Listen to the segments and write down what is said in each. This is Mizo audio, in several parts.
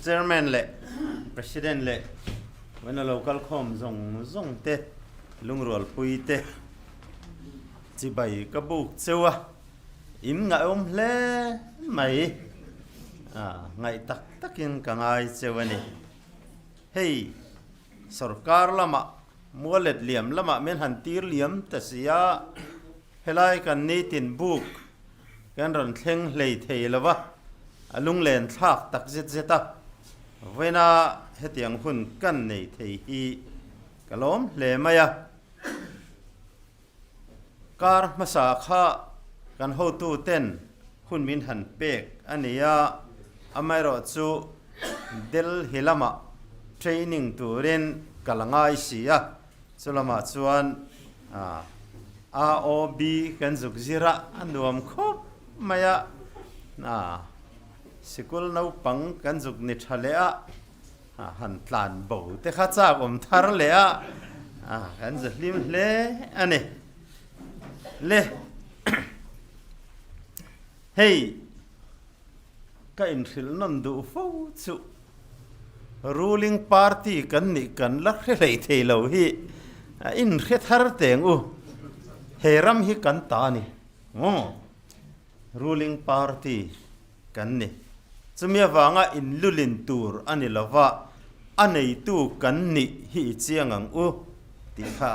Chairman leh President leh vawiina lo kal khawm zawng zawng te lungrualpui te chibai ka buk cheu a, in ngaihawm hle mai ngaih tak takin ka ngai cheu a ni. Hei sorkar lamah mualet liam lamah min han tir liam ta si a, Helai kan nitin buk kan rawn thleng hlei thei lo va, a lunglen thlak tak zet zet a, vawiina hetiang hun kan nei thei hi ka lawm hle mai a. Kar hmasa kha kan hotu ten hun min han pek a ni a, amaherawhchu Delhi lamah training turin ka la ngai si a. Chu lamah chuan AOB kan zuk zir a, a nuam khawp mai a, sikul naupang kan zuk ni tha leh a, han tlan bo te kha chak awm thar leh a, kan za hlim hle a ni. Le hei ka inhrilh nawn duh fo chu. Ruling party kan nih kan la hre hlei thei lo hi a inhre thar teng u. He ram hi kan ta a ni. Aw, ruling party kan ni. Chumi avanga inlulin tur a ni lova, a neitu kan nih hi i chiang ang u tih kha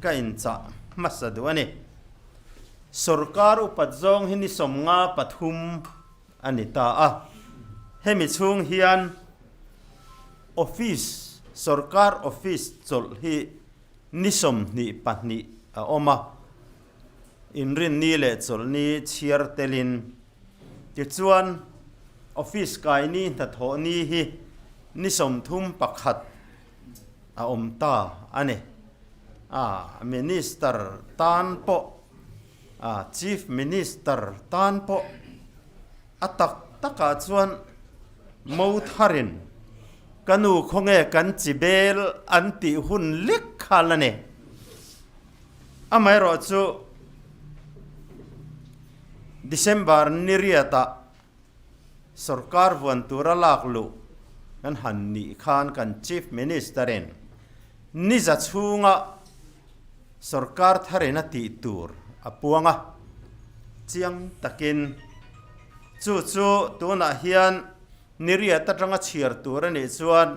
ka inchah hmasa duh a ni. Sorkar upat zawng hi ni 53 a ni ta a. Hemi chhung hian office, sorkar office chawlh hi ni 22 a awm a, inrinni leh chawlhni chhiar telin. Tichuan, office kaini hnathawh ni hi ni 31 a awm ta a ni. A minister tan pawh A Chief Minister tan pawh a tak takah chuan mo tharin ka nu khawnge kan chi bel an tih hun lek kha la ni. Amaherawhchu December ni riatah sorkar vuan tura lak luh kan han nih khan kan Chief Minister-in ni za chhunga sorkar tharin a tih tur a puang a, chiang takin chu chu tunah hian ni riat atanga chhiar tur a nih chuan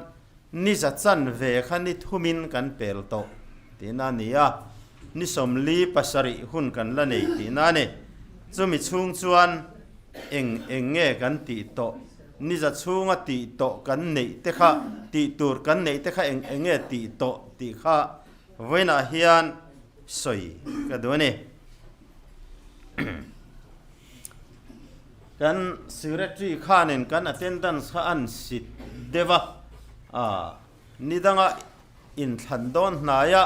ni za chanve kha ni thumin kan pel tawh tihna a ni a, ni 47 hun kan la nei tihna a ni. Chumi chhung chuan eng eng nge kan tih tawh, ni za chhunga tih tawh kan neih te kha, tih tur kan neih te kha eng eng nge tih tawh tih kha vawiinah hian sawi ka duh a ni. Kan secretary khanin kan attendance kha an sit deuh a, ah ni danga inthlan dawn hnaia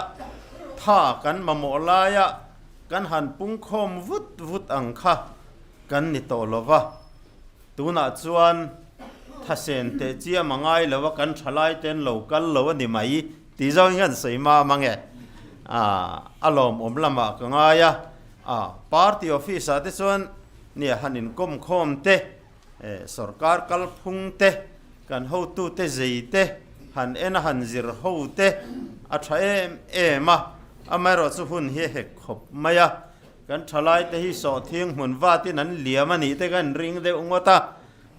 tha kan mamawh laia kan han pungkhawm vut vut ang kha kan ni tawh lo va, tunah chuan thasen teh chiam a ngai lo a kan thalai ten lo kal lo a ni mai tih zawng hian sawi mam ang e, ah a lawmawm lamah ka ngai a. A party office ah te chuan nia han inkawm khawm te, sorkar kalphung te, kan hotu te zei te, han en a han zir ho te a tha em em a, amaherawh chu hun hi a hek khawp mai a, kan thalai te hi sawhthing hmun vatin an liam a nih te kan ring deuh ngawt a,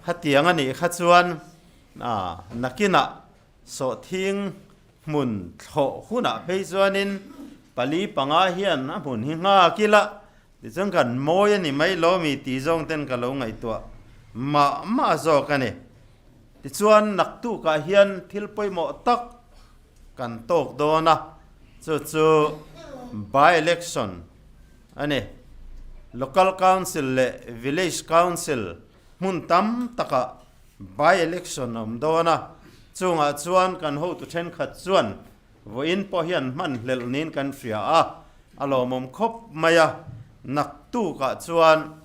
khatiang a nih kha chuan nakinah Sawhthing hmun thlawh hunah phei chuanin pali panga hian a hmun hi nghak ila tichuan kan mawi a ni mai lo mi tih zawng ten ka lo ngaihtuah mah mah zawk a ni. Tichuan naktukah hian thil pawimawh tak kan tawk dawn a, chu chu by election a ni. Local Council leh Village Council hmun tam takah By-election a awm dawn a, chungah chuan kan hotu thenkhat chuan vawiin pawh hian hman hlelh niin kan hria a, a lawmawm khawp mai a, naktukah chuan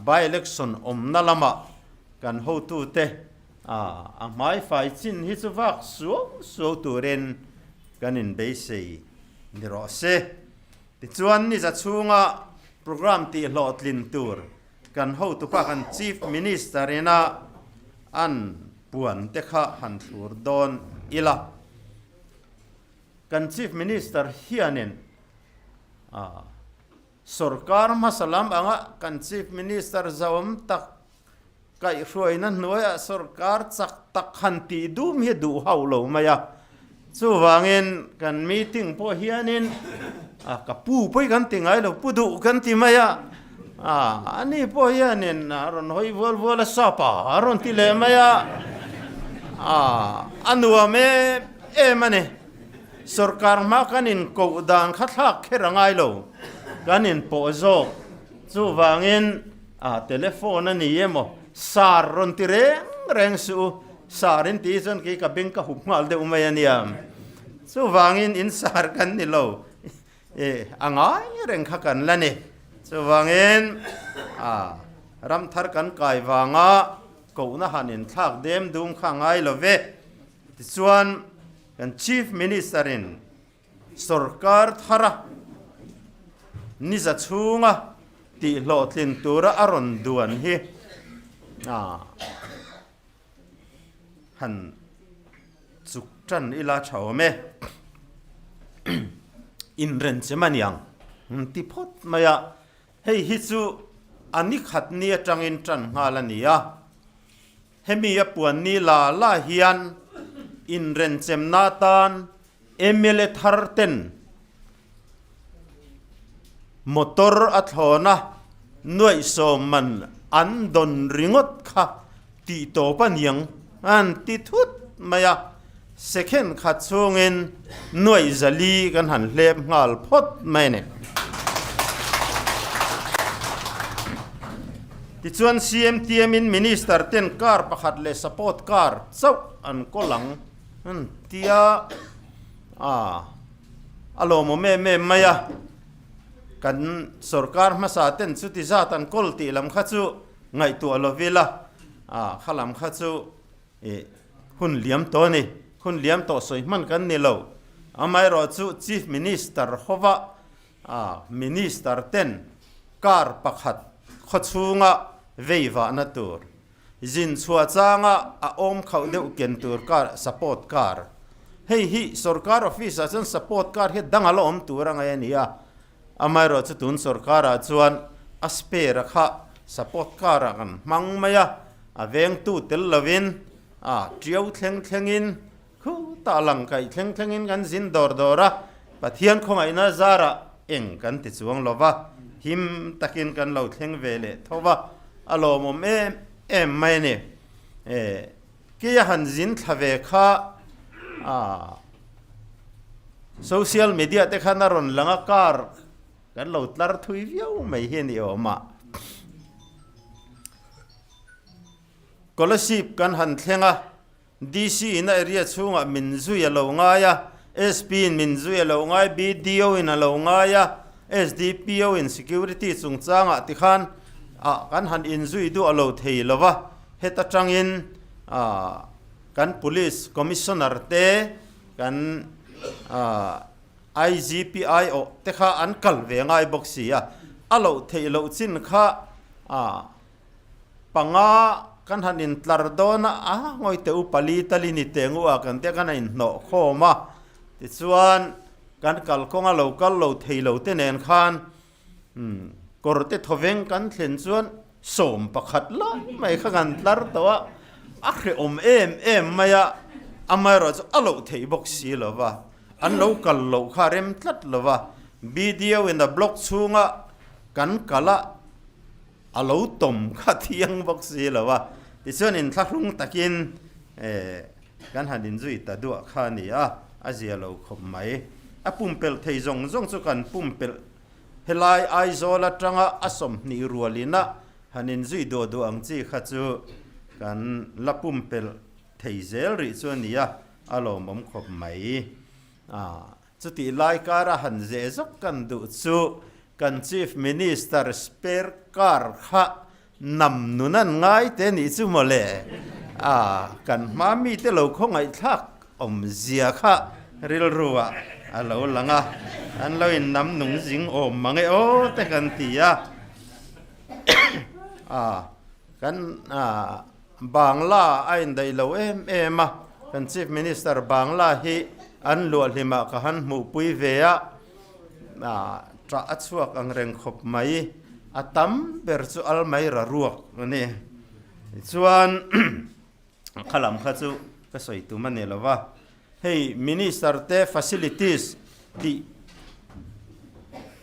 by-election awmna lamah kan hotute a hmaifai chin hi chu vak suau suau turin kan inbeisei ni rawh se. Tichuan ni za chhunga programme tihhlawhtlin tur Kan hotupa kan Chief Minister ina an Puan te kha han thlur dawn ila. Kan Chief Minister hianin sorkar hmasa lam anga kan Chief Minister zauam tak kaihhruaina hnuaiah sorkar chak tak han tih dum hi duh hauh lo mai a. Chuvangin kan meeting pawh hianin ka pu pawh hi kan ti ngai lo, pu duh kan ti mai a. Ani pawh hianin a rawn hawi vual vual a, sapa a rawn ti leh mai a. A nuam em em a ni. Sorkar hma kan inkoh dan kha thlak kher a ngai lo, kan inpawh zawk. Chuvangin A telephone a ni emaw sar rawn ti reng reng suh u, sar in tih chuan kei ka beng ka hup nghal deuh mai a nia. Chuvangin in sar kan ni lo, e a ngai reng kha kan la ni. Chuvangin a ram thar kan kai vanga kohna han inthlak dem dum kha ngai lo ve. Tichuan kan Chief Minister in Sorkar thara niza chhunga tihhlawhtlin tura a rawn duan hi han chuk tan ila tha awm e. Inren chem a niang ti phawt mai a, hei hi chu a ni khat ni atangin tan nghal a ni a. Hemi a puan ni la la hian inrenchemna atan mla thar ten motor a thlawn a, nuaihsawm man an dawn ringawt kha tih tawp a niang an ti thut mai a, second khat chhungin nuaih zali kan han hlep nghal phawt mai a ni. Tichuan CMTM in Minister ten car pakhat leh support car chauh an kawl ang an ti a, a a lawmawm em em mai a, kan sorkar hmasa ten chuti zat an kawl tih lam kha chu ngaihtuah lo ila, a kha lam kha chu ih hun liam tawh a ni, hun liam tawh sawi hman kan ni lo, amaherawh chu Chief Minister hova A Minister ten car pakhat khawchhunga veivahna tur, zin chhuah changa a awm khauh deuh ken tur car, support car. Hei hi sorkar office ah chuan support car hi dang a la awm tur a ngaih a ni a, amaherawh chu tun sorkar ah chuan a spare a kha support car ah kan hmang mai a, a vengtu tel lovin a tiau thleng thlengin Khutah lang kaih thleng thlengin kan zin dawr dawr a, Pathian khawngaihna zarah eng kan ti chuang lo va, him takin kan lo thleng ve leh tho va, a lawmawm em em mai a ni. E, keia han zin thla ve kha a social media te khan a rawn lang a, car kan lo tlar thui viau mai hi a ni awm a. Kolasib kan han thleng a. DC in a area chhungah min zui a lo ngai a, SP in min zui a lo ngai, BDO in a lo ngai a, SDPO in security chungchangah tikhan ah kan han inzui duh a lo thei lo va, heta tangin ah kan Police Commissioner te kan ah IGPI awh te kha an kal ve ngai bawk si a, a loh theih loh chin kha ah Panga kan han intlar dawn a, a ngawi teh u pali tali ni teh ngu a kan tia kan han inhnawh khawm a, tichuan kan kalkawnga lo kal lo thei lo te nen khan kawr te thawveng kan thlen chuan 11 lai mai kha kan tlar tawh a, a hrehawm em em mai a, amaherawh chu a loh theih bawk si lo va, an lo kal loh kha rem tlat lo va, BDO in a block chhunga kan kal a. A lo tawm kha thiang bawk si lo a, tichuan inthlahrung takin kan han inzui ta duah kha a ni a, a zia lo khawp mai. A pumpelh thei zawng zawng chu kan pumpelh helai Aizawl atanga a 20 rualina han inzui duah duah ang chi kha chu kan la pumpelh thei zel rih chu a ni a, a lawmawm khawp mai. Chutih lai kara han zeh zawk kan duh chu kan Chief Minister spare car kha nam nun an ngai te nih chu maw le? A, kan hma mite lo khawngaihthlak awmzia kha rilru ah a lo lang a, an lo in nam nung zing awm mang e aw te kan ti a. A, kan a. Bangla a indaih lo em em a, kan Chief Minister Bangla hi an luahhlimah ka han hmuhpui ve a, ṭah a chhuak ang reng khawp mai, a tam ber chu almaira ruak a ni. Tichuan kha lam kha chu ka sawi tum a ni lo va, hei Minister te facilities tih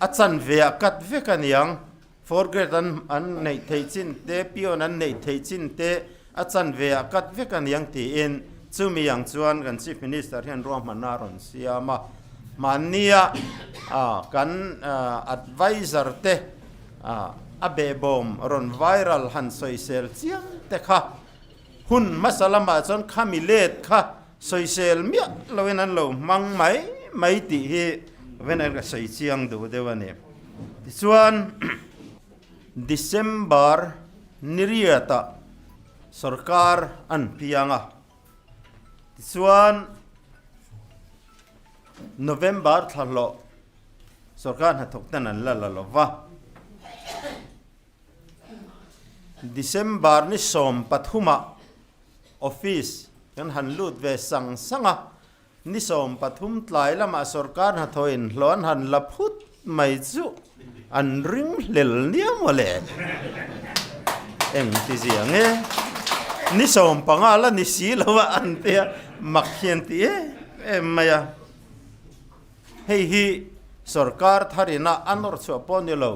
a chanve ah cut vek a niang. Fourth grade an an neih theih chin te, peon an neih theih chin te a chanve ah cut vek a niang tiin chumi ang chuan kan Chief Minister hian ruahmanna a rawn siam a. Hmannia kan adviser te a behbawm rawn viral han sawisel chiam te kha hun hmasa lamah chuan khami let kha sawisel miah loin an lo hmang mai mai tih hi ven ka sawi chiang duh deuh a ni. Tichuan, December ni riatah sorkar an piang a, tichuan November thla hlawh sorkar hnathawk ten an la la lo va. December ni 13ah office kan han lut ve sang sang a, Ni 13 tlai lamah sorkar hnathawhin hlawh an han la phut mai chu an ring hlel nia maw le? Eng ti zia nge? Ni 15 la ni si lo a an ti a, mak hian ti em em mai a. Hei hi sorkar thar ina a nawr chhuah pawh ni lo,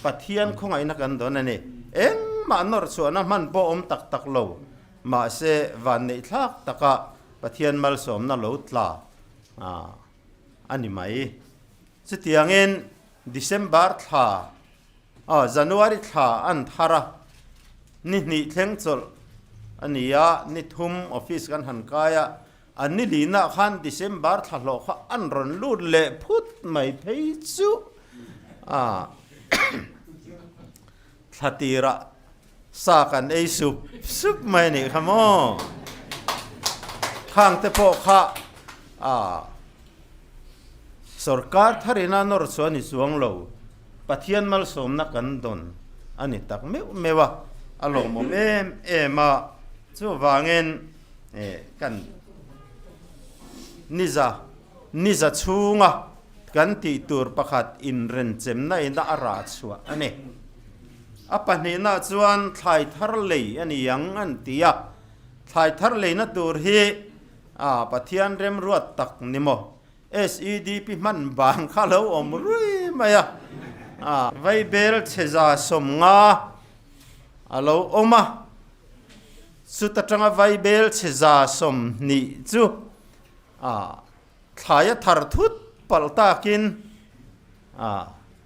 Pathian khawngaihna kan dawn a ni. Engmah nawr chhuahna hman pawh awm tak tak lo. Mahse, vanneih thlak taka Pathian malsawmna lo tla a ni mai. Chutiangin December thla, aw January thla an thar a, ni hnih thleng chawlh a ni a, ni thum office kan han kai a, an ni linah khan December thla hlawh kha an rawn lut leh phut mai phei chu a thla tirah Sa kan ei sup sup mai a nih kha maw? Khang te pawh kha a sorkar tharin a nawr chu a ni chuang lo. Pathian malsawmna kan dawn a ni tak meuh meuh a, a lawmawm em em a. Chuvangin kan niza niza chhunga kan tih tur pakhat inrenchemna ina a rah chhuah a ni. A pahnihna chuan thlai thar lei a ni ang an ti a, thlai thar leina tur hi a Pathian remruat tak ni maw? SEDP hman bang kha lo awm rui mai a, a vaibel chhe 150 a lo awm a, chuta tanga vaibel chhe 120 chu a Thlai a thar thut palh takin, a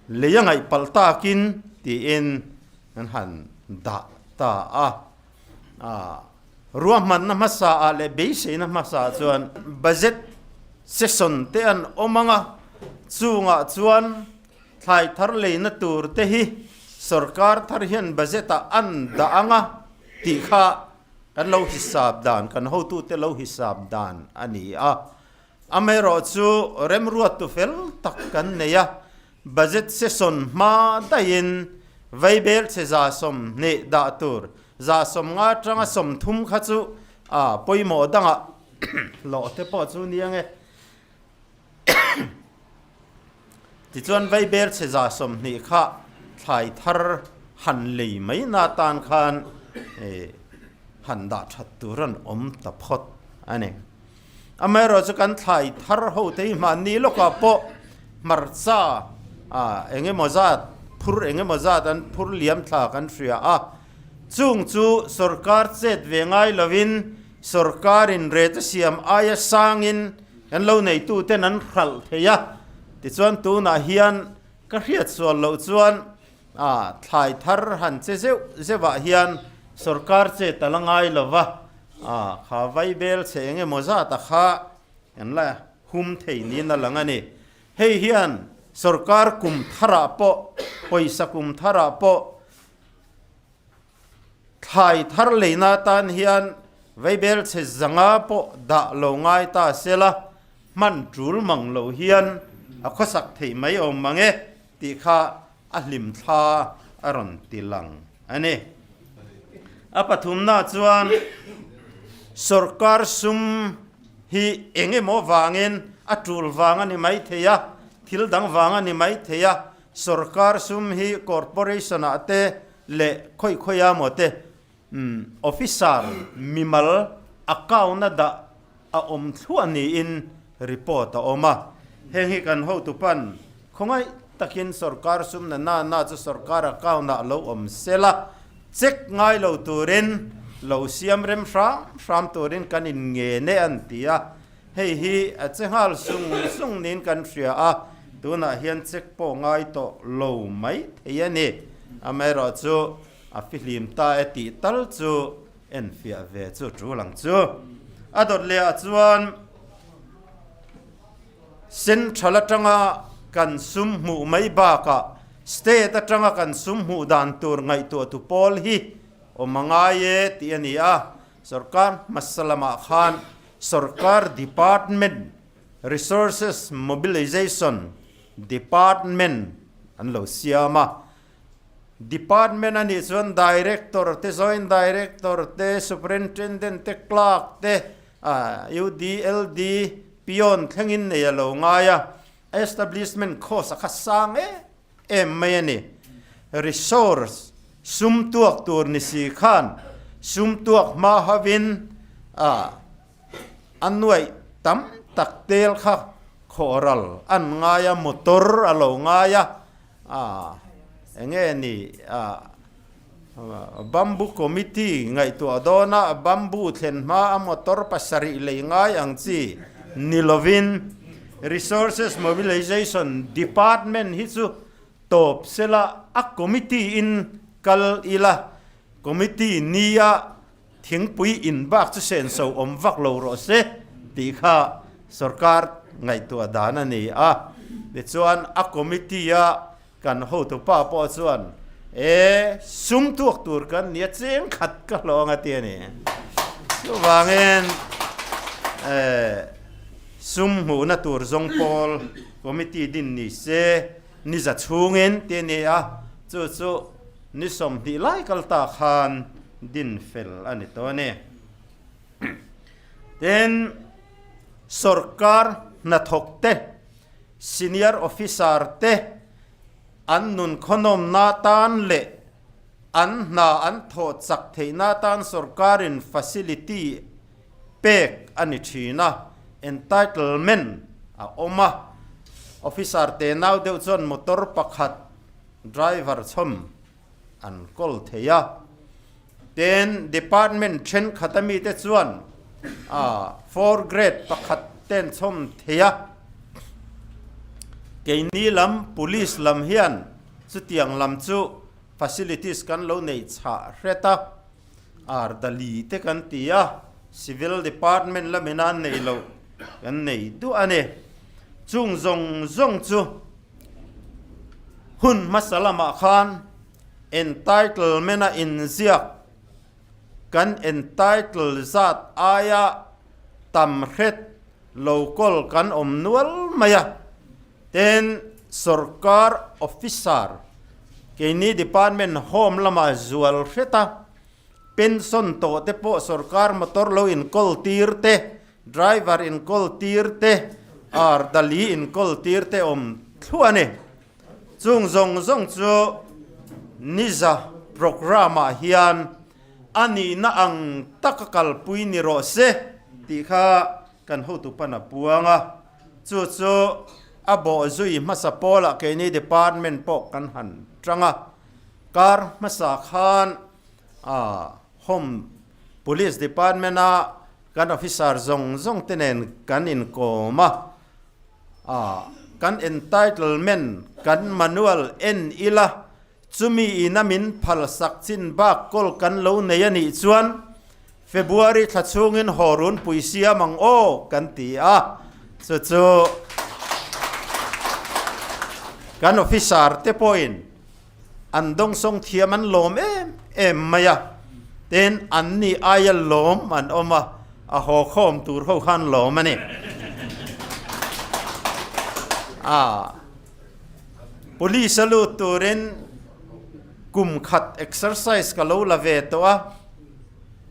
lei a ngaih palh takin tiin an han dah ta a. A ruahmanna hmasa ah leh beiseina hmasa ah chuan budget session te an awm ang a, chungah chuan thlai thar leina tur te hi sorkar thar hian budget ah an dah ang a tih kha Kan lo hisap dan, kan hotute lo hisap dan a ni a. Amaherawhchu remruattu fel tak kan nei a, budget session hma daihin vaibel chhe 120 dah tur, 150 atanga 30 kha chu a pawimawh dangah hlawh te pawh chu nia nge. Tichuan vaibel chhe 120 kha thlai thar han lei mai na tan khan han dah that tur an awm ta phawt a ni. Amaherawhchu chu kan thlai thar ho te hi hmanni lawkah pawh hmarcha eng emaw zat phur eng emaw zat an phur liam thla kan hria a, chung chu sorkar chet ve ngai lovin sorkarin rate siam aia sangin Kan lo neituten an hralh thei a, tichuan tunah hian ka hriat sual loh chuan thlai thar han che zeuh zeuhah hian sorkar che ta la ngai lo va, kha vaibel chhe eng emaw zata kha kan la hum thei niin a lang a ni. Hei hian sorkar kum tharah pawh, pawisa kum tharah pawh, Thlai thar leina atan hian vaibel chhe 500 pawh dah lo ngai ta sela, hman tul mang lo hian a khawsak theih mai awm mang e tih kha a hlim thla a rawn ti lang a ni. A pathumna chuan sorkar sum hi eng emaw vangin a tul vang a ni mai thei a, thil dang vang a ni mai thei a, sorkar sum hi corporation ah te leh khawi khawi a maw te officer mimal account a dah a awm thluah niin report a awm a. Heng hi kan hotu pan khawngaih takin sorkar sum na na na chu sorkar account ah lo awm sel a, check ngai lo turin lo siam rem hram hram turin kan in ngen e an ti a. Hei hi a che nghal sung sung niin kan hria a, tunah hian check pawh ngai tawh lo mai thei a ni. Amaherawhchu a fihlim ta e tih tal chu enfiah ve chu tul ang chu. A dawt leh ah chuan Central atanga kan sum hmuh mai bakah State atanga kan sum hmuh dan tur ngaihtuahtu pawl hi awm a ngai e tih a ni a. Sorkar hmasa lamah khan Sorkar Department Resources Mobilization Department an lo siam a. Department a nih chuan Director te, Joint Director te, Superintendent te, Clerk te, UDLD, Peon thlengin nei a lo ngai a, Establishment cost a kha sang em em mai a ni. Resource sum tuak tur ni si khan sum tuak hma hovin a nuaih tam tak tel kha khawhral an ngai a, motor a lo ngai a, eng nge ni bamboo committee ngaihtuah dawn a, bamboo thlen hma a motor pasarih lei ngai ang chi ni lovin Resources Mobilization Department hi chu tawp sela a committee in kal ila, committee nia Thingpui in bak chu senso awm vak lo rawh se tih kha sorkar ngaihtuah dan a ni a. Tichuan a committee a kan hotupa pawh chuan e sum tuak tur kan nia cheng khat ka hlawng a ti a ni. Chuvangin e sum hmuhna tur zawng pawl committee din ni se ni za chhungin ti a ni a, chu chu ni 20 lai kal ta khan din fel a ni tawh a ni. Tin, sorkar hnathawk te, senior officer te an nun khawnawmna tan leh an hna an thawh chak theihna tan sorkarin facility pek a ni thin a, entitlement a awm a. Officer te nau deuh chuan motor pakhat driver chhawm an kawl thei a. Tin, department thenkhat a mite chuan four grade pakhat ten chhawm thei a. Keini lam police lam hian chutiang lam chu facilities kan lo nei chhah hret a, ardali te kan ti a, civil department lamin a nei loh kan nei duah a ni. Chung zawng zawng chu Hun hmasa lamah khan entitlement-a inziak kan entitle zat aia tam hret lo kawl kan awm nual mai a. Tin, sorkar officer keini department home lamah zual hret a, pension tawh te pawh sorkar motor lo inkawl tir te, Driver inkawl tir te, ar dali inkawl tir te awm thluah a ni. Chung zawng zawng chu Niza programme ah hian a nihna ang taka kalpui ni rawh se tih kha kan hotu pan a puang a. Chu chu a bawhzui hmasa pawlah keini department pawh kan han tang a. Kar hmasa khan Home Police Department a kan officer zawng zawng te nen kan inkawm a, kan entitlement kan manual en ila, chumi ina min phalsak chin bak kawl kan lo nei a nih chuan February thla chhungin haw runpui siam ang aw kan ti a, chu chu kan officer te pawhin An dawngsawng thiam an lawm em em mai a, tin an ni aia lawm an awm a, a haw khawm tur ho khan lawm a ni. A Police a lut turin kum khat exercise ka lo la ve tawh a.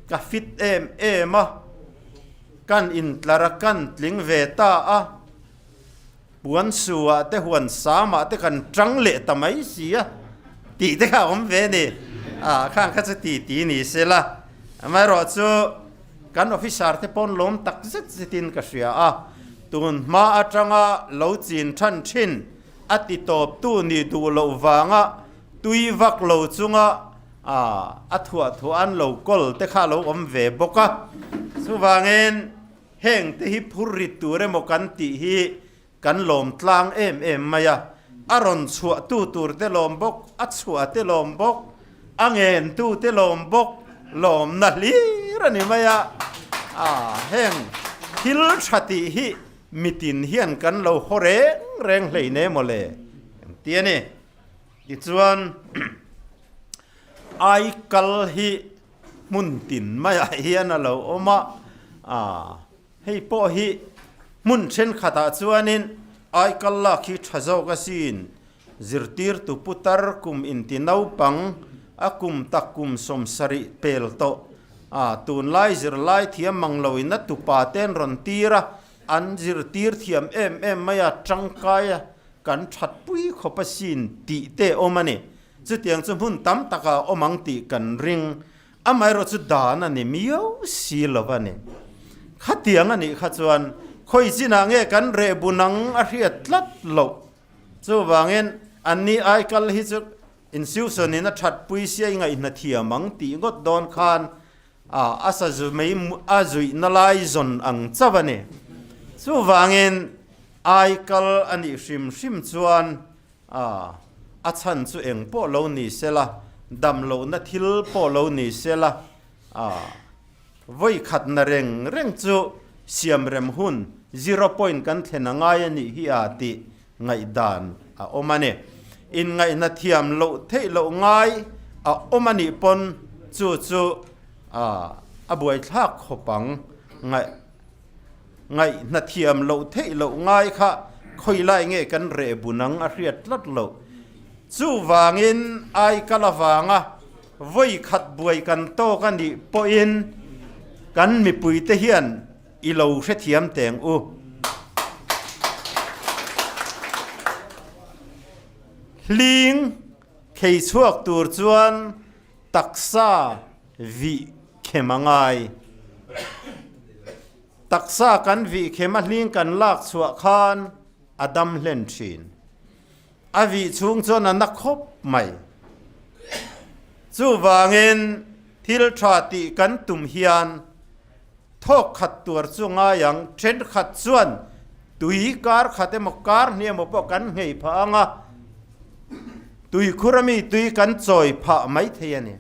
Ka fit em em a, kan intlar a kan tling ve ta a, puan su ah te huan sam ah te kan tang leh ta mai si a tih te kha a awm ve a ni. Ah khang kha chu ti ti ni se la, amaherawhchu kan officer te pawn lawm tak zet zetin ka hria a, tun hma atanga lo chin than thin a ti tawptu nih duh loh vanga tui vak lo chunga a thuah thuah an lo kawl te kha a lo awm ve bawk a. Chuvangin heng te hi phur rit tur emaw kan tih hi kan lawm tlang em em mai a. A rawn chhuah tu tur te lawm bawk, a chhuah te lawm bawk, a ngen tu te lawm bawk, lawmna hlir a ni mai a. Heng thil tha tih hi mitin hian kan lo haw reng reng hlein emaw le ti a ni. Tichuan ai kal hi hmun tin maiah hian a lo awm a, hei pawh hi hmun thenkhatah chuanin ai kal lak hi tha zawk asin, zirtirtu putar kum inti naupang a kum tak kum 70 pel tawh a, tunlai zirlai thiam mang loin a tupa ten rawn tir a, An zirtir thiam em em mai a, tangkai a, kan thatpui khawp asin tih te awm a ni. Chutiang chu hmun tam takah a awm ang tih kan ring. Amaherawh chu dan a ni miau si lo a ni. Khatiang a nih kha chuan khawi chinah nge kan reh bu nang a hriat tlat loh. Chuvangin anni aikal hi chu institution in a thatpui sia i ngaihna thiam ang tih ngawt dawn khan A, a sa zu mai a zuihna lai zawn ang chauh a ni. Chuvangin ai kal a nih hrim hrim chuan a, a chhan chu eng pawh lo ni sela, dam lohna thil pawh lo ni sela, a, vawi khatna reng reng chu siamrem hun zero point kan thlen a ngai a nih hi a tih ngaihdan a awm a ni. Inngaihna thiam loh theih loh ngai a awm a nih pawn chu chu a buaithlak khawp ang. Ngaihna thiam loh theih loh ngai kha khawi lai nge kan reh bun ang a hriat tlat loh. Chuvangin ai kal avanga vawi khat buai kan tawk a nih pawhin kan mipuite hian I lo hrethiam teng u. Hling khei chhuak tur chuan taksa vih khem a ngai. Taksa kan vih khem a hling kan lak chhuah khan a dam hlen thin. A vih chhung chuan a na khawp mai. Chuvangin thil tha tih kan tum hian Thawk khat tuar chu ngai ang, thenkhat chuan tui kar khat emaw kar hnih emaw pawh kan nghei phah ang a, tui khur ami tui kan chawi phah mai thei a ni.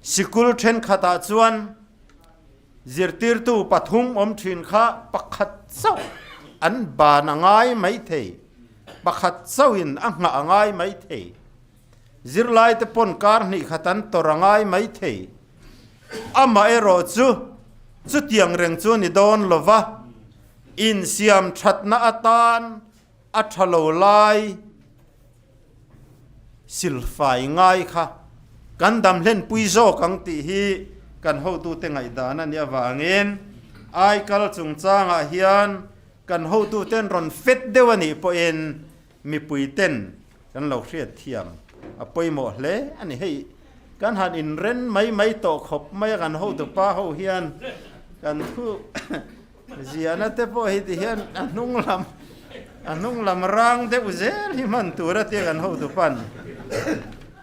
Sikul thenkhatah chuan zirtirtu pathum awm thin kha pakhat chauh an ban a ngai mai thei, pakhat chauhin a nghah a ngai mai thei. Zirlaite pawn kar hnih khat an tawrh a ngai mai thei. Amaherawh chu, chutiang reng chu a ni dawn lo va, insiam thatna atan a tha lo lai silfai ngai kha kan dam hlenpui zawk ang tih hi kan hotute ngaihdan a nih avangin aikal chungchangah hian kan hotuten rawn fet deuh a nih pawhin Mipui ten kan lo hriat thiam a pawimawh hle a ni. Hei kan han inren mai mai tawh khawp mai a, kan hotupa ho hian kan thu ziahna te pawh hi ti hian a hnung lam a hnung lam rang deuh zel hi hman tur a tia kan hotupan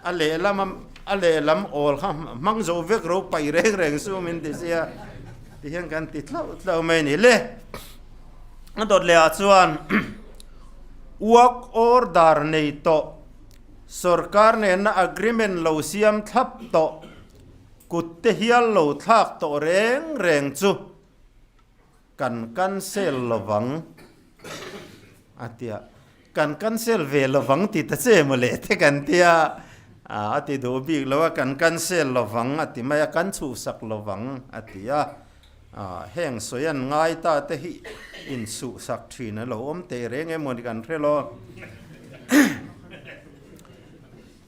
a lehlam a lehlam awl kha hmang zo vek ro paih reng reng chu min ti sia ti hian kan ti tlauh tlauh mai a ni le. A dawt leh ah chuan Work order nei tawh, sorkar nena agreement lo siam thlap tawh, kut te hial lo thlak tawh reng reng chu kan cancel lovang a tia. Kan cancel ve lovang ti ta che maw le te kan tia, a ti duh bik lo a, kan cancel lovang a ti mai a, kan chhuhsak lovang a ti a. Heng sawi an ngai ta te hi insuhsak thin a lo awm teh reng emaw ni kan hre lo.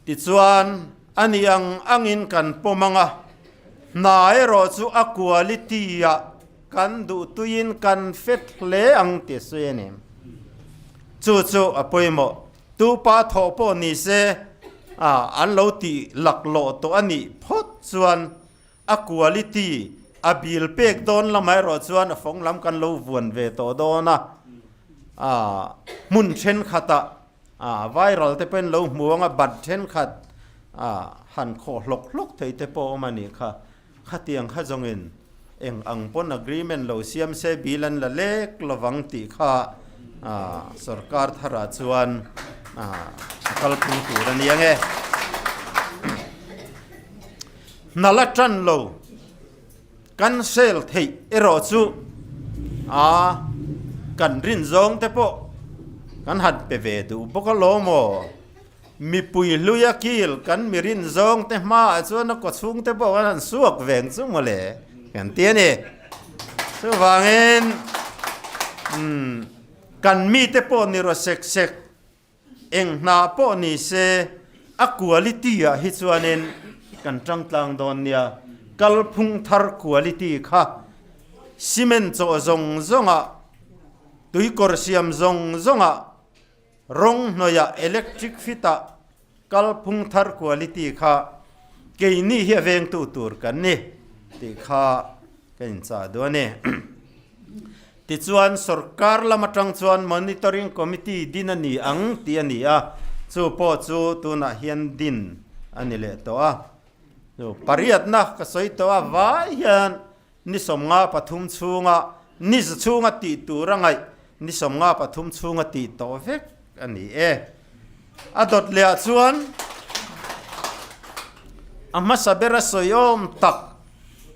Tichuan. A nih ang angin kan pawm ang a, hna erawh chu a quality ah kan duhtuiin kan fet hle ang tih a sawi a ni. Chu chu a pawimawh. Tu pa thawh pawh ni se, an lo tih laklawh tawh a nih phawt chuan A quality a bil pek dawn lamah erawh chuan a fawng lam kan lo vuan ve tawh dawn a, hmun thenkhatah viral te pawhin lo hmu ang a, bat thenkhat han khawh hlawk hlawk thei te pawh a awm a nih kha. Khatiang kha zawngin eng ang pawn agreement lo siam se bil an la lek lovang tih kha sorkar tharah chuan a kalpui tur a ni ang e. Hna la tan lo cancel theih erawh chu a kan rin zawng te pawh kan han pe ve duh bawk alawm aw. Mipui hluia kil kan mi rin zawng te hmaah chuan a kawchhung te pawh kan han suak veng chu mawle kan ti a ni. Chuvangin kan mite pawh ni rawh sek sek Eng hna pawh ni se, a quality ah hi chuanin kan tang tlang dawn nia. Kalphung thar quality kha cement chawh zawng zawngah, tuikawr siam zawng zawngah, rawng hnawihah, electric fit ah kalphung thar quality kha keini hi a vengtu tur kan ni tih kha ka inchah duh a ni. Tichuan, sorkar lam atang chuan Monitoring Committee din a ni ang tih a ni a, chu pawh chu tunah hian din a ni leh tawh a. Chu pariatna ka sawi tawh a, vai hian ni 53 chhunga ni za chhunga tih tur a ngaih ni 53 chhunga tih tawh vek a ni e. A dawt lehah chuan a hmasa bera sawi awm tak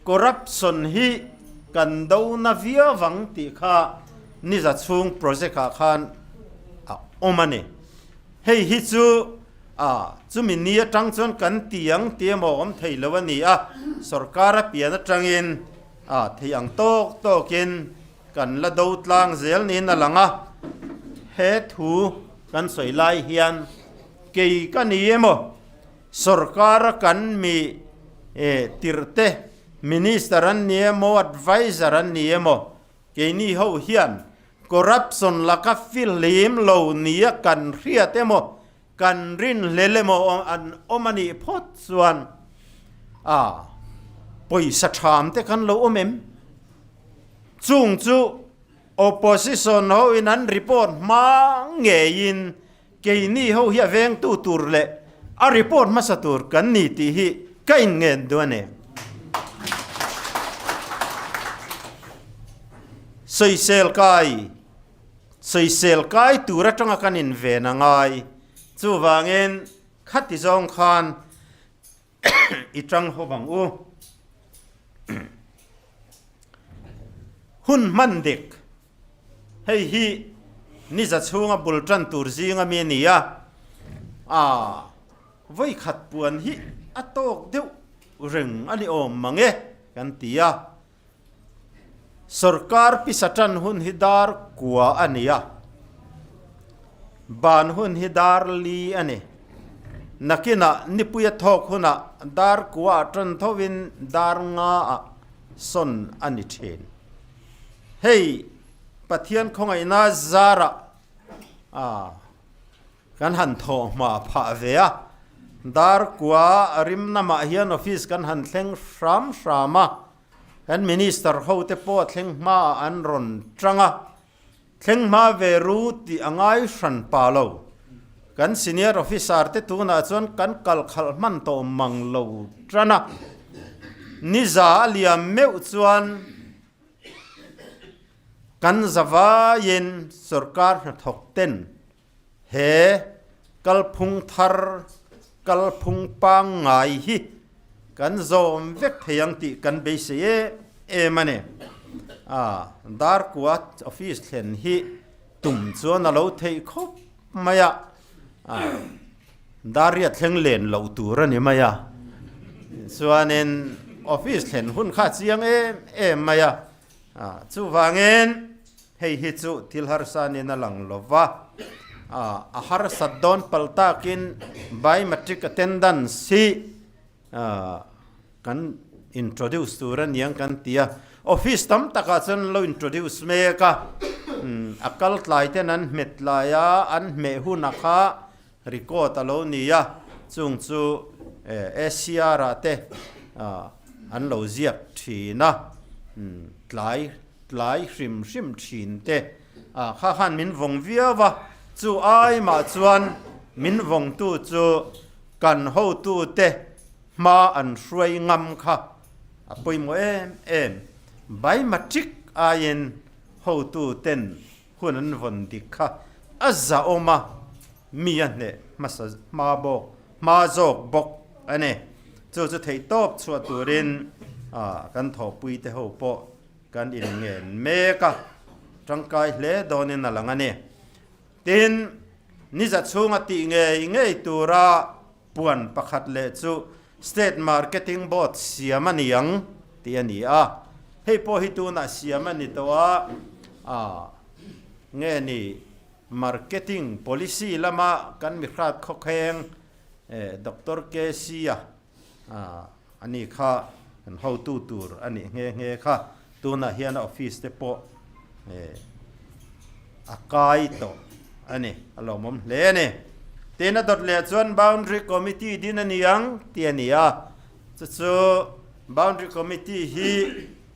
Corruption hi kan do na viau ang tih kha niza chhung project ah khan a awm a ni. Hei hi chu a chumi ni atang chuan kan ti ang tih emaw awm thei lo a ni a, sorkar a pian atangin a thei ang tawk tawkin kan la do tlang zel niin a lang a. He thu kan sawi lai hian kei ka ni emaw Sorkara kan mi tirhte Minister an ni emaw Adviser an ni emaw keini ho hian corruption laka fihlim lo nia kan hriat emaw kan rinhlel emaw an awm a nih phawt chuan a pawisa tham te kan lo awm em? Chung chu opposition ho in an report hma ngeiin Keini ho hi a vengtu tur leh a report hmasa tur kan ni tih hi ka inngen duh a ni. Sawisel kai, sawisel kai tur atanga kan inven a ngai. Chuvangin khati zawng khan i tang ho vang u. Hun hman dik. Hei hi niza chhunga bul tan tur zinga mi a ni a, aa vawikhat puan hi a tawk deuh reng a ni awm mang e kan ti a. Sorkar pisa tan hun hi dar kua a ni a, ban hun hi dar li a ni. Nakinah nipuia thawk hunah dar kua ah tan thovin dar nga ah sawn a ni thin. Hei Pathian khawngaihna zarah kan han thawh hma phah ve a, Darkua rim namah hian office kan han thleng hram hram a, kan Minister hote pawh thleng hmaah an rawn tang a, thleng hma ve ru tih a ngai hran pa lo. Kan senior officer te tunah chuan kan kal khalh hman tawh mang lo tan a, niza a liam meuh chuan Kan zavaiin sorkar hnathawk ten he kalphung thar, kalphung pangngai hi kan zawm vek thei ang tih kan beisei em em a ni. A Darkua office thlen hi tum chuan a lo theih khawp mai a, Daria thleng len loh tur a ni mai a, chuanin office thlen hun kha a chiang em em mai a, chuvangin hei hi chu thil harsa niin a lang lo va, a harsat dawn pal takin biometric attendance hi. Kan introduce tur a niang kan ti a, office tam takah chuan an lo introduce mek a, a kal tlai ten an hmet lai a, an hmeh hunah kha record a lo ni a, chung chu ACR ah te an lo ziak thin a, tlai tlai hrim hrim thin te kha khan min vawng viau a, chu ai mah chuan min vawngtu chu kan hotute Hma an hruai ngam kha a pawimawh em em. Biometric aiin hotu ten hun an vawn dik kha a zahawm a, mi a hneh hmasa hma bawk hma zawk bawk a ni. Chu chu theihtawp chhuah turin kan thawhpui te ho pawh kan inngen mek a, tangkai hle dawnin a lang a ni. Tin, niza chhunga tih ngei ngei tura Puan pakhat leh chu State Marketing Board siam a ni ang tih a ni a, hei pawh hi tunah siam a ni tawh a, a nge ni Marketing Policy lama kan mihrat khawkheng Doctor KC a a ni kha kan hotu tur a nih nghe nghe kha, tunah hian a office te pawh a kai tawh a ni, a lawmawm hle a ni. Tin a dawt leh chuan Boundary Committee din a ni ang tih a ni a, chu chu Boundary Committee hi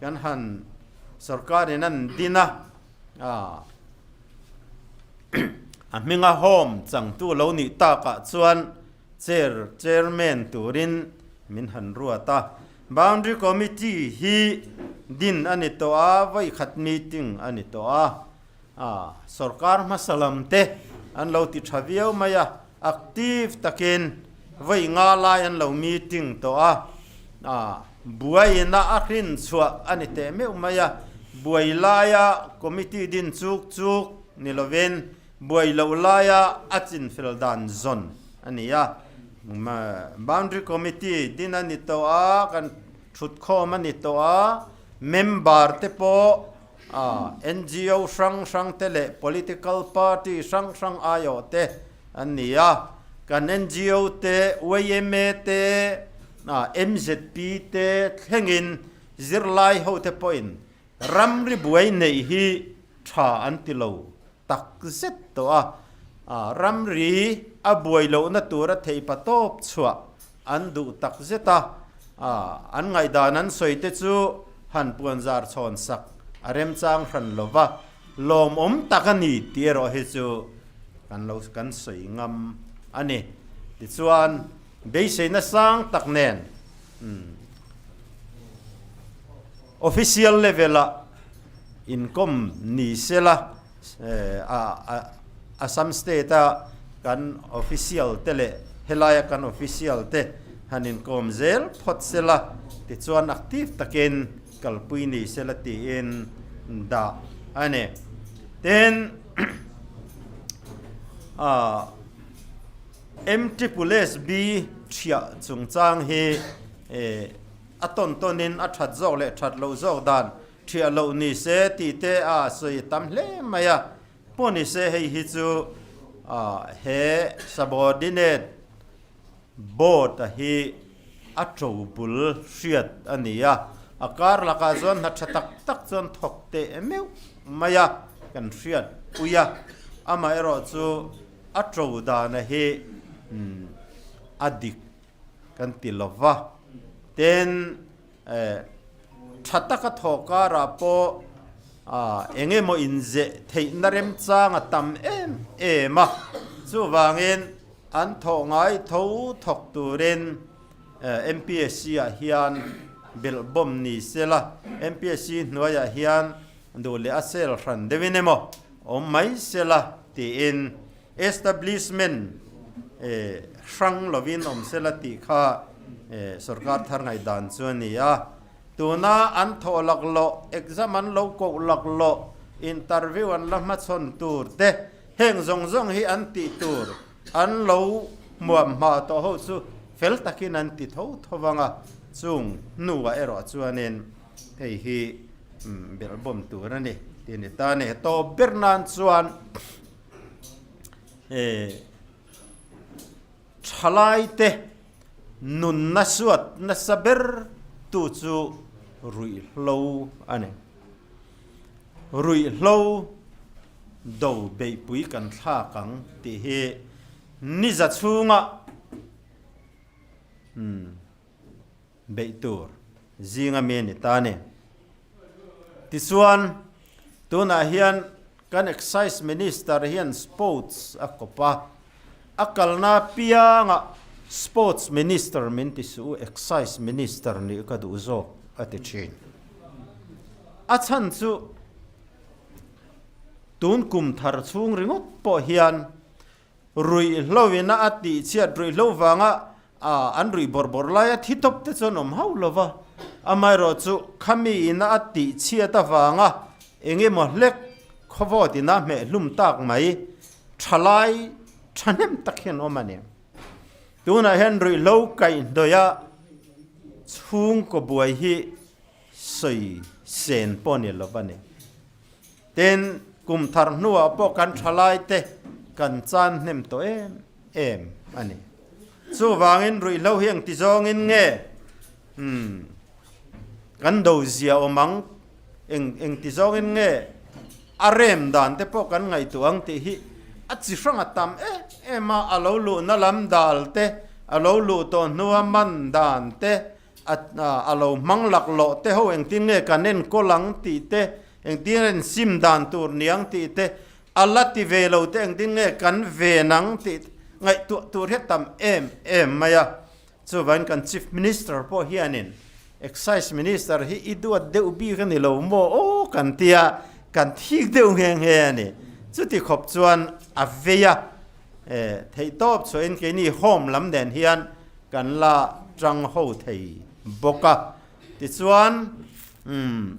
kan han sorkarin an din a, a hminga home changtu lo nih takah chuan Chair, Chairman turin min han ruat a. Boundary Committee hi din a ni tawh a, vawi khat meeting a ni tawh a. A, sorkar hmasa lam te an lo ti tha viau mai a, active takin vawi nga lai an lo meeting tawh a. A, buaina a hrin chhuah a ni teh meuh mai a, buai laia committee din chuk chuk ni lovin Buai loh laia a chinfel dan zawn a ni a. Boundary Committee din a ni tawh a, kan thutkhawm a ni tawh a, member te pawh NGO hrang hrang te leh political party hrang hrang aiawh te an ni a. Kan NGO te, yma te, MZP te thlengin zirlai hote pawhin Ramri buai neih hi tha an ti lo tak zet tawh a, ramri a buai lohna tura theihpa tawp chhuah an duh tak zet a, an ngaihdan an sawi te chu han puanzar chhawn sak a remchang hran lo va, lawmawm tak a ni tih erawh hi chu kan lo kan sawi ngam a ni. Tichuan beiseina sang tak nen Official level-ah inkawm ni sela, Assam State-a kan official te leh helaia kan official te han inkawm zel phawt sela, tichuan active takin kalpui ni sela tiin dah a ni. Tin, MSSB thiah chungchang hi A tawn tawnin a that zawk leh that loh zawk dan thiah loh ni se tih te a sawi tam hle mai a. Pawh ni se hei hi chu he subordinate board a hi a to bul hriat a ni a. A kar lakah chuan hna tha tak tak chuan thawk teh meuh mai a kan hriat pui a. Amaherawhchu a to dana hi a dik kan ti lo va, tin tha taka thawh karah pawh eng emaw inzeh theihna remchang a tam em em a, chuvangin an thawh ngai tho thawk turin MPSC ah hian belh bawm ni sela, MPSC hnuaiah hian duh leh a sel hran deuhin emaw awm mai sela tiin Establishment hrang lovin awm sela tih kha sorkar thar ngaihdan chu a ni a. Tuna an thawh laklawh, exam an lo koh laklawh, interview an la hmachhawn tur te, heng zawng zawng hi an tih tur an lo hmuam hma tawh ho chu fel takin an ti tho tho vang a, chung hnuah erawh chuanin hei hi belhbawm tur a ni tih a ni ta a ni. Tawp ber nan chuan. Thalaite Nunna suat nasa ber tu chu ruihhlo a ni. Ruihhlo do beihpui kan thlak ang tih hi niza chhunga beih tur zinga mi a ni ta a ni. Tichuan, tunah hian kan Excise Minister hian Sports a kawp a, a kalna apiangah Sports Minister min ti suh u, Excise Minister nih ka duh zawk a ti thin. A chhan chu tun kum thar chhung ringawt pawh hian Ruihhlo ina a tih chhiat ruihhlo vanga an ruih bawrh bawrh laia thi tawp te chuan awm hauh lo va, amaherawh chu khami ina a tih chhiat avanga eng emaw hlek khawvawt ina hmeh hlum tak mai thalai thahnem tak hian awm a ni. Tunah hian ruihhlo kaihhnawih a chhungkaw buai hi sawi sen pawh ni lo va ni. Tin, kum thar hnuah pawh kan thalaite kan chan hnem tawh em em a ni. Chuvangin ruihhlo hi engti zawngin nge umm kan do zia awm ang, eng engti zawngin nge a rem dan te pawh kan ngaihtuah ang tih hi a chi hrang a tam em em a, a lo luhna lam dal te, a lo luh tawh hnua man dan te, A lo hmang laklawh te ho engtin nge kan enkawl ang tih te, engtin nge sim dan tur niang tih te, a la ti ve lo te engtin nge kan ven ang tih te ngaihtuah tur hi a tam em em mai a. Chuvangin kan Chief Minister pawh hianin Excise Minister hi i duat deuh bik a ni lo maw aw kan tia, kan thik deuh nghe nghe a ni. Chuti khawp chuan a vei a, theihtawp chhuahin keini Home lam nen hian Kan la tang ho thei bawk a. Tichuan, umm,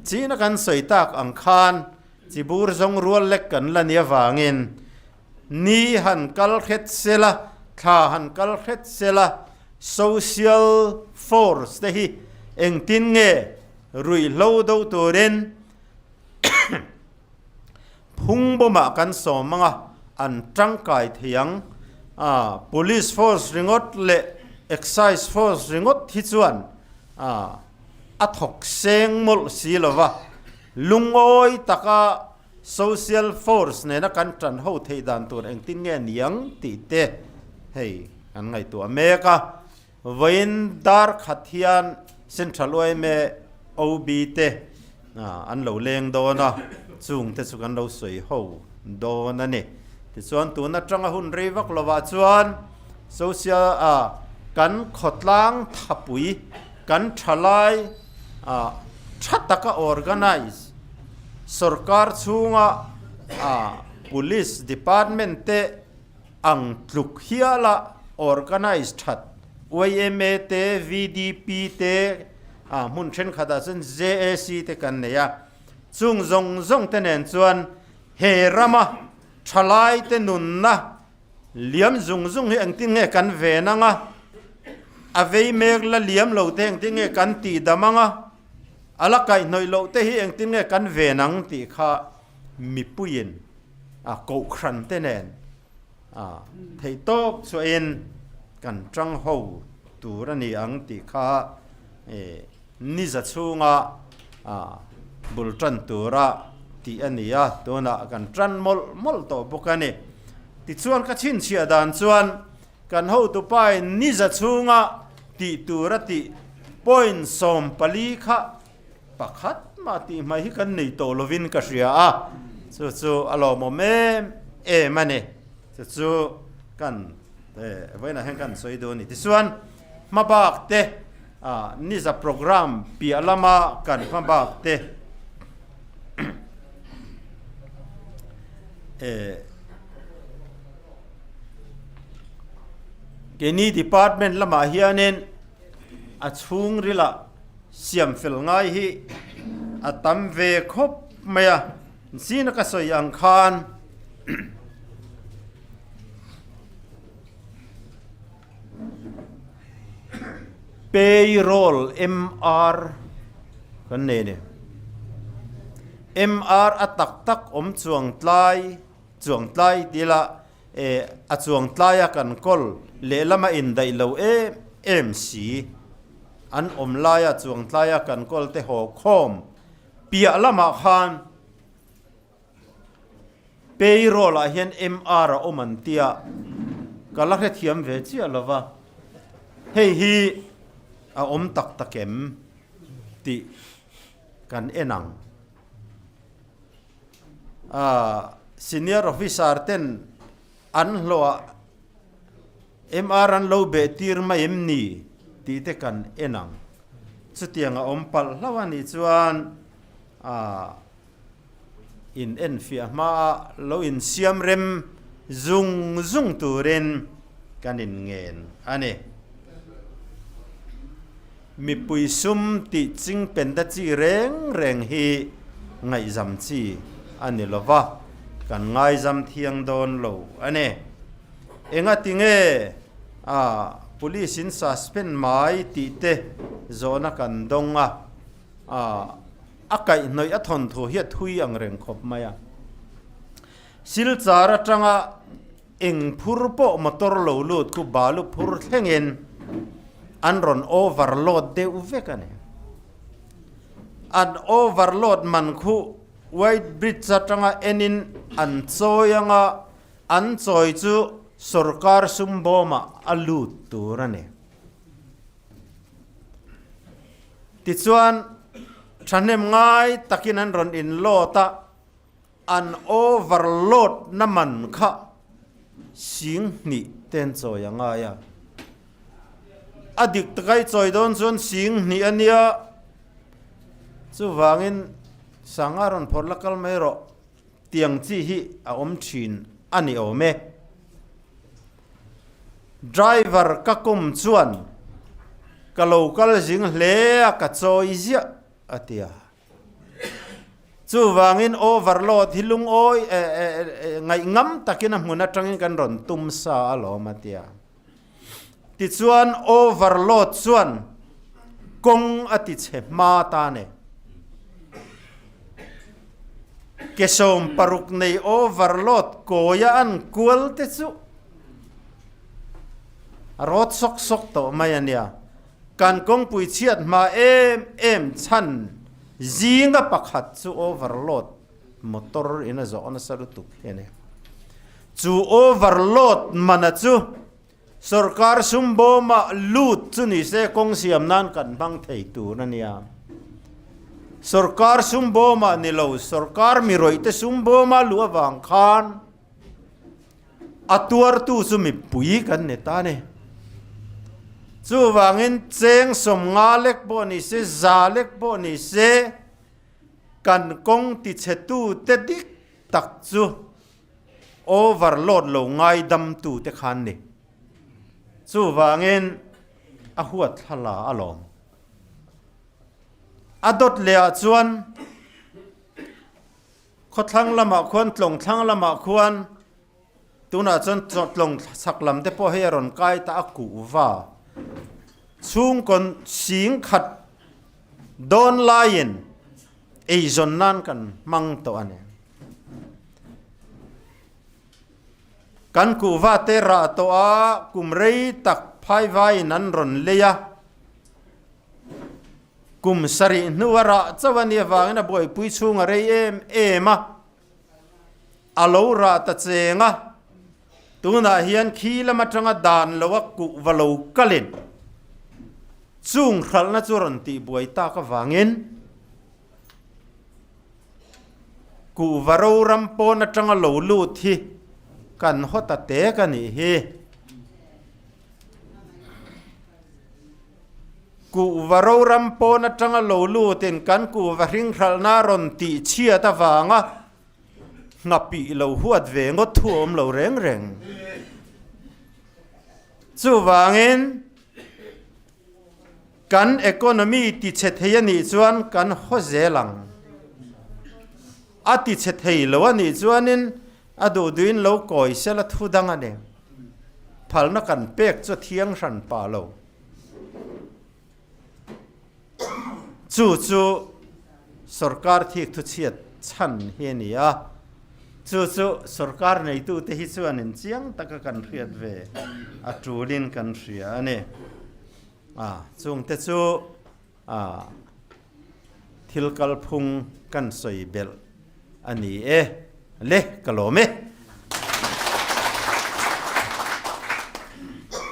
china kan sawi tak ang khan chibur zawng rual lek kan la ni avangin ni han kal hret sela, thla han kal hret sela, social force te hi engtin nge ruihhlo do turin Phungbawmah kan sawm ang a, an tangkai thei ang. A, Police force ringawt leh Excise force ringawt hi chuan a, a thawk seng mawlh si lo va, lungawi taka social force nena kan tan ho theih dan tur engtin nge niang tih te hei kan ngaihtuah mek a. Vawiin dar khat hian Central yma OB te an lo leng dawn a, chung te chu kan lo sawi ho dawn a ni. Tichuan tun atanga hun rei vak lovah chuan social a kan khawtlang thapui kan thalai a tha taka organize sorkar chhunga a police department te Ang tluk hiala organize that yma te, VDP te, ah hmun thenkhatah chuan JAC te kan nei a. Chung zawng zawng te nen chuan he rama thalai te nunna liam zung zung hi engtin nge kan ven ang a, a vei mek la liam lo te engtin nge kan tih dam ang a, a la kaihhnawih loh te hi engtin nge kan ven ang tih kha mipuiin a kohhran te nen a theihtawp chhuahin kan tang ho tur a ni ang tih kha niza chhunga a bul tan tura tih a ni a, tunah kan tan mawlh mawlh tawh bawk a ni. Tichuan ka chhinchhiah dan chuan kan hotupain niza chhunga tih tura tih point 14 kha Pakhat mah tih hmai hi kan nei tawh lovin ka hria a, chu chu a lawmawm em em a ni. Chu chu kan vawiinah hian kan sawi duh a ni. Tichuan hmabak te niza program piah lama kan hmabak te keini department lamah hianin a chhungrilah Siam fel ngai hi a tam ve khawp mai a, zina ka sawi ang khan payroll MR kan nei a ni. MR a tak tak awm chuang tlai chuang tlai tih ila eh a chuang tlaia kan kawl lehlam a indaih lo em. em si. An awm laia chuang tlaia kan kawl te haw khawm piah lamah khan payroll ah hian MR a awm an tia ka la hrethiam ve chiah lo va, hei hi a awm tak tak em tih kan en ang. Senior officer ten an hlawhah MR an lo beh tir mai em ni tih te kan en ang. Chutiang a awm palh hlauh a nih chuan in enfiah hmaa lo insiam rem zung zung turin kan inngen a ni. Mipui sum tih ching penda chi reng reng hi ngaihzam chi a ni lo va, kan ngaizam thiang dawn lo a ni. Engati nge a police in suspend mai tih te zawhna kan dawng a, a a kaihhnawih a thawnthu hi a thui ang reng khawp mai a. Silchar atanga Eng phur pawh motor lo lut khu balu phur thlengin an rawn overload deuh vek a ni. An overload man khu White Bridge atanga enin an chawi anga an chawi chu sorkar sum bawmah a lut tur a ni. Tichuan thahnem ngai takin an rawn inload a. An overload na man kha sing hnih ten chawi a ngai a. A dik taka i chawi dawn chuan sing hnih a nia. Chuvangin sanga rawn phawrh la kal mai rawh tiang chi hi a awm thin a ni awm e. Driver ka kawm chuan ka lo kal zing hle a ka chawi ziah a ti a. Chuvangin overload hi lungawi ngaih ngam takin a hmun atangin kan rawn tum sa alawm a tia. Tichuan overload chuan kawng a ti chhe hma ta ne. Ke 16 nei overload kawia an kual te chu a rawt sawk sawk tawh mai a nia. Kan kawngpui chhiat hma em em chhan zinga pakhat chu overload motor in a zawh nasa lutuk hi a ni. Chu overload mana chu sorkar sum bawmah lut chu ni se kawng siam nan kan hmang thei tur a nia. Sorkar sum bawmah ni lo sorkar mi rawih te sum bawma luh avang khan A tuartu chu mipui kan ni ta ni. Chuvangin cheng 50 lek pawh ni se, 100 lek pawh ni se, kan kawng tichhetu te dik tak chu overload lo ngaidamtu te khan ni. Chuvangin a huat thla la alawm. A dawt leh ah chuan. Khawthlang lamah khuan tlawng thlang lamah khuan tunah chuan tlawng chhak lam te pawh hei a rawn kai ta a kuh va. Chhungkaw sing khat dawn laiin eizawn nan kan hmang tawh a ni. Kan kuh va te rah tawh a kum rei tak phai vaiin an rawn lei a. Kum sarih hnua rah chauh a nih avangin a buaipui chhung a rei em em a, a lo rah ta cheng a, tunah hian khi lam atanga dan lo a kuh va lo kalin chung hralhna chu rawn tih buai tak avangin kuhva ro ram pawn atanga lo lut hi kan haw ta tek a nih hi. Kuhva roram pawn atanga lo lutin kan kuhva hringhralhna rawn tih chhiat avanga nghapih lo huat ve ngawt thu awm lo reng reng. Chuvangin kan economy ti chhe thei a nih chuan kan haw zel ang. A ti chhe thei lo a nih chuanin a duh duhin lo kawi sela thu dang a ni. Phalna kan pek chu a thiang hran pah lo. Chu chu sorkar thik thuchhiat chhan hi a ni a, chu chu sorkar neitute hi chuan inchiang taka kan hriat ve a tulin kan hria a ni. A, chungte chu a thil kalphung kan sawi belh a ni e. Le, ka lawm e.